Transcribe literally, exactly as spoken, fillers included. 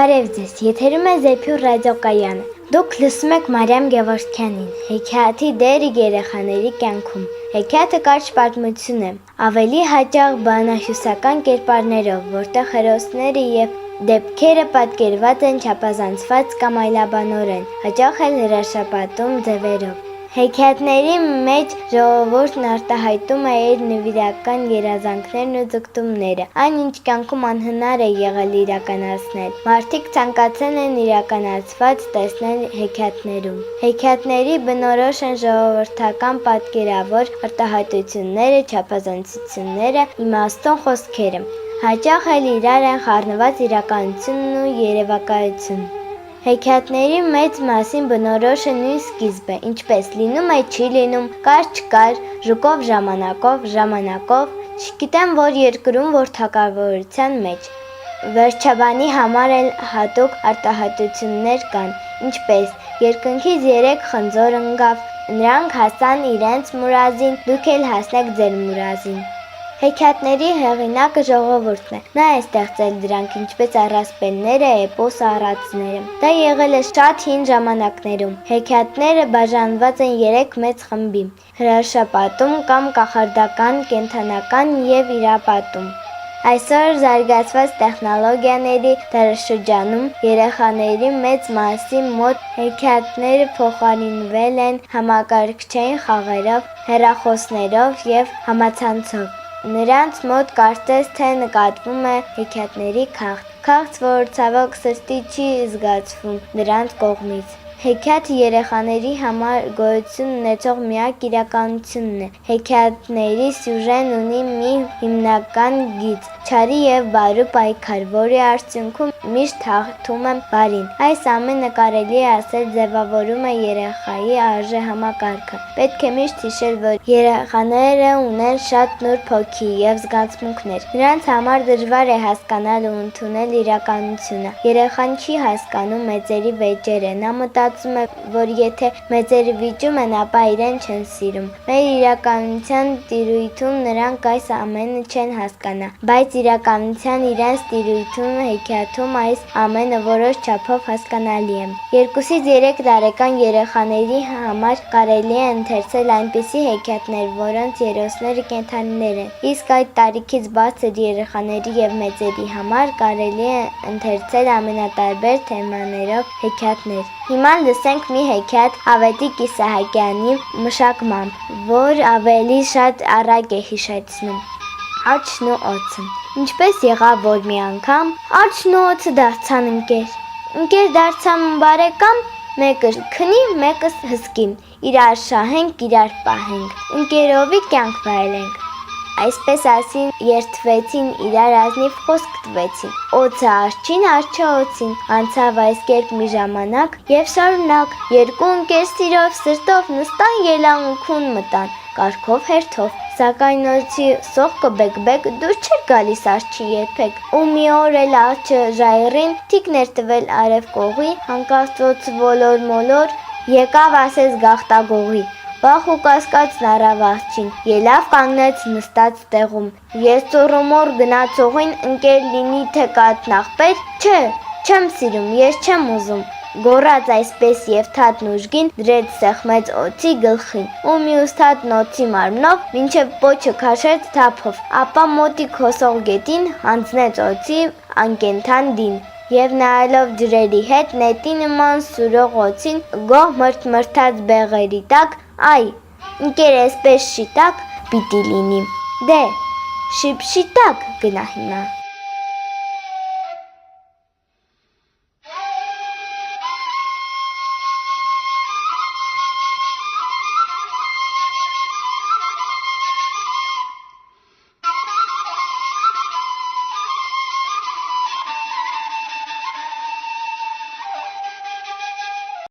Ərəb zes, yetərime Zepur radio kayane. Duk lısmək Mərəm Gəvəştkənin. Hekəti deri yerəxaneri kənkum. Hekəti karç patmıçune. Əvəli haçəx bənə husəkan kerparnerov, vortə xərosneri yev debkerə padkervaten çəpəzənəsvat kamaylə bənoren, haçəx el rəşə patum zəverov. Hekətneri meç jıqovurtnə ırtəhaytume er nıvirəkan yerəzənkneri nızıktumneri. Ən inç kənkum ənhınəre yeğəli irəkənəsnel. Martik çankəsənen irəkənəsvat dəsnel hekətnerum. Hekətneri bınoroşen jıqovurtəkan padkerəvor ırtəhaytuçunneri, çəpəzənəsıçunneri, imastun xoskeri. Haçəx el irəren xarnıvat irəkənıçunnu yerəvəkəniçun. Hekətneri meç masin bınoroşen nuy skizbe, inçpes linume, çı linum, kar-çı kar, jukov, jəmanəkov, jəmanəkov, şikitən vor yerkırum vortəkərvorıçən meç. Verçəbəni həmər el hatuk ırtəhaytuçunner qan, inçpes, yerkınkiz yerək xınzor ınqəv, nırənk həsən irənc murazin, dukel həsnək cər murazin. Hekətneri heğinəki jıqovurtne. Nə estəxcəl dırənk inçpes ərəsbelneri, epos aracneri. Da yeğəle şat hin jəmanəknerum. Hekətneri bəjənəvəten yerək meç xımbi. Rəşə patum, kam kaxardəkan, kentənəkan yev irə patum. Əysor zərgəsvəs texnologiyaneri dərəşocənum, yerəxaneri meç masin mod hekətneri poxarinvelen həməkərkçəyin xəğərov, hərəxosnerov yev həmə çansov. Nırənc mod kartez te nıqətvume hekətneri kəxt. Kəxt vırəsəvok sırti çiy ızğəsvum nırənc qoğmiz. Hekət yerəxaneri həmər qoyçun neçox miyək irəkənıçunne. Hekətneri süjen ıni mi himnəkan qic. Çəri yev baru paykar, vori arçınku mişt taxtume barin. Əy səmə nıkarəliyə əsəl zəvəvorume yerəxayi arje həməkərkə. Bətke mişt işel vori. Yerəxanere unen şat nur poki yev zğəsmukner. Nırənc həmər dujvare həskənəl untunel irəkənıçunə. Yerəxan çiy həskənu meceri vecere. Nə mıtəsume vori yetə meceri vicume, nə bə irən çən sirum. Mər irəkənıçən tiruytum nırənk əy səməni çən həskənə. Bə irəkənıçən irən tiruytum hekətum əy səməni vıroş çəpov həskənəliye. Yerkusi-yerək dərəkən yerəxaneri həmər karəliye ıntersəl ənpisi hekətner, voron yerosneri kentəneren. İskay tarikiz bəsəd yerəxaneri yev meceri həmər karəliye ıntersəl əminətdarber temənerov hekətner. Himan dısenk mi hekət, əvədi qisəhəkəni mışak mam. Vor əvəli şat ərə qehişətsnum. Arçnu otsı. İnçpes yeğə vor miyənkəm, arçnu otsı dərçən ınker. Inker dərçən barəkəm, mekış kıni, mekış hıski. İrər şaheng, irər paheng. Inkerovi kənk vəlenk. Əspes əsin yertvetin, irər əzniv xosk tvetin. Otsə arçin, arçə otsin. Ansə vəy skerk mi jəmanək, yev şarunək. Yerku ınker sirov, sırtov nıstən, yelə ınkun mıtən. Karkov hertov. Səkəy notsi soxko bek-bek, dur çer qalis arçi yelpek. Umi orəl arçi jayrin, tikner tvel ərəv qoği, hankəs otsı volor-molor, yekə vəses qaxtə qoği. Bax u kaskəts nərə vəxçin, yeləv kanqnəts nıstəts teğum. Yer sorumor qınə çoğin, ınker lini tekət nəxper, çe, çəm sirum, yer çəm uzum. Qorəts əspes yev tat nujqin, dred sıxməts otsi qılxin. Umi ustad notsi marmnov, minçəv boçi kəşəts təpov. Əpə moti kosoğ getin, hanznəts otsi ənkentən din. Yev nəyəlov cıreri het, netin iman suroğ otsin, qoh mırt-mırtəts beğeritək, ay, ınker əspes şitək, piti linim. De, şip şitək, qınəh imə.